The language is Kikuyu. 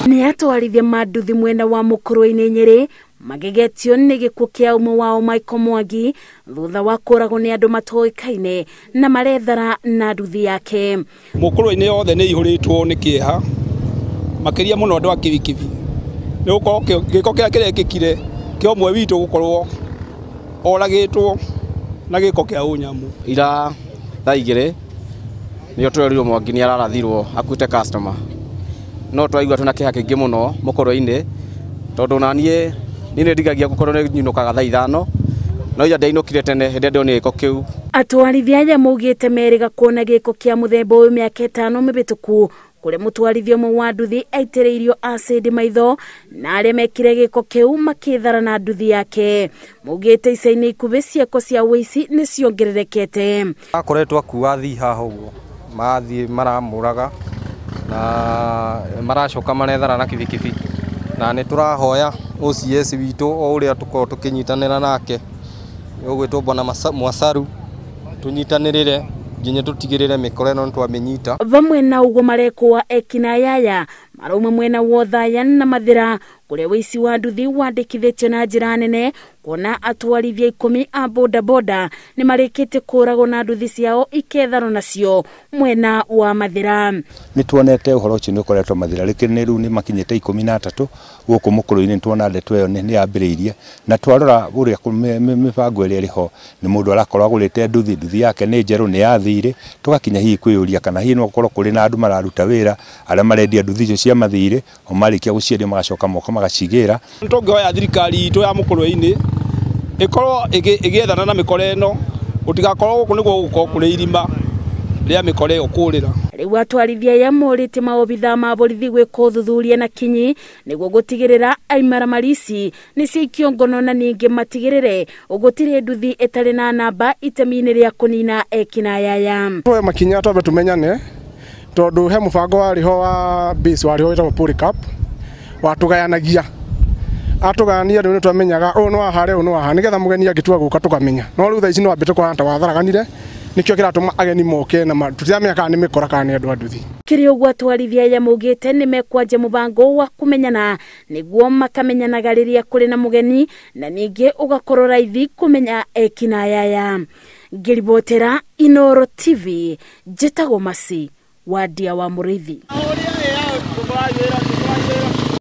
Nĩ atwarithia manduthi mwena wa Mukurwe-inĩ Nyeri magegetio nĩ gĩkuũ kĩa ũmwe wao Michael Mwangi thutha wa kũragwo nĩ andũ matoĩkaine na marethara na nduthi yake. Mukurwe-inĩ yothe nĩ ihũrĩtwo nĩ kĩeha makĩria mũno andũ a kibikibi nĩ gũkorwo gĩko kĩrĩa kĩrekĩkire kĩa ũmwe witũ gũkorwo oragĩtwo na gĩko kĩa ũnyamu. Ira thaa igĩrĩ nĩo twerirwo Mwangi nĩ ararathirwo akuĩte customer, no twaigua twĩna kĩeha kĩingĩ mũno Mukurwe-inĩ tondũ na niĩ nĩ ndigagia gũkorwo nĩ nyinũkaga thaa ithano no ira ndainũkire tene hĩndĩ ĩrĩa ndonire gĩko kĩu. Atwarithia aya maugĩte merĩga kuona gĩko kĩa mũthemba ũyũ mĩaka ĩtano mĩhĩtũku kũrĩa mũtwarithia ũmwe wa nduthi aitĩrĩirio acid maitho na arĩa mekire gĩko kĩu makĩthara na nduthi yake. Maugĩte ica-inĩ ikuhĩ ciĩko cia ũici nĩ ciongererekete. Akoretwo akua thii haha ũguo mathiĩ maramũraga na maracoka marethara na kibikibi na nĩ tũrahoya OCS witũ o ũrĩa tũkorwo tũkĩnyitanĩra nake ũgwĩtwo Bwana Mwasaru tũnyitanĩrĩre nginya tũtigĩrĩre mĩkora ĩno nĩtwamĩnyita. Vamwe na ũguo marekwo ekinayaya marauma mwena wa Othaya na Mathira kũrĩa ũici wa nduthi wandĩkithĩtio na njĩra nene kuona atwarithia 10 a bodaboda nĩ marĩkĩtie kũragwo na nduthi ciao iketharwo nacio mwena wa Mathira. Nĩ tuonete ũhoro ũcio nĩ ũkoretwo Mathira rĩkĩ nĩ rĩu nĩ makinyĩte 13 gũkũ Mukurwe-inĩ nĩ tuona ndeto ĩyo nĩ yambĩrĩirie na twarora ũrĩa mĩbango ĩrĩa ĩrĩ ho nĩ mũndũ arakorwo agũrĩte nduthi, nduthi yake nĩ njerũ nĩ yathirĩ, tũgakinya hihi kwĩyũria kana hihi no gũkorwo kũrĩ na andũ mararuta wĩra arĩa marendia nduthi icio cia mathirĩ o marĩkia gũciendia magacoka moka magacigĩra. Tũngĩhoya thirikari itũ ya Mukurwe-inĩ ĩkorwo ĩgĩethana na mĩkora ĩno gũtigakorwo gũkũ nĩguo gũkorwo kũrĩ irima rĩa mĩkora ĩyo kũrĩra. Rĩu atwarithia aya morĩtie maobithaa ma borithi gwĩka ũthuthuria na kinyi nĩguo gũtigĩrĩra aimaramari ici nĩ ciaikio ngono na ningĩ matigĩrĩre gũtirĩ nduthi ĩtarĩ na namba itemi-inĩ rĩa kũnina ekinayaya. Tuoe makinya twambe tumenyane tondũ he mũbango warĩ ho wa base warĩ ho wĩtagwo Polycarp watũgayanagia atũgayania rĩu nĩtwamenyaga ũyũ nĩ wa harĩa ũyũ nĩ wa haha nĩgetha mũgeni angĩtua gũka tũkamenya, no rĩu thaa ici nĩwambĩte kũhana ta watharaganire nĩkĩo kĩratũma ageni moke na tũtiramenya kana nĩ mĩkora kana nĩ andũ a nduthi. Kĩrĩ ũguo atwarithia aya maugĩte nĩ mekwanja mũbango wa kũmenyana nĩguo makamenyanaga rĩrĩa kũrĩ na mũgeni na ningĩ ũgakorwo raithi kũmenya ekinayaya. Ngĩribotera Inooro TV njĩtagwo Masi Wadia wa Mũrĩithi.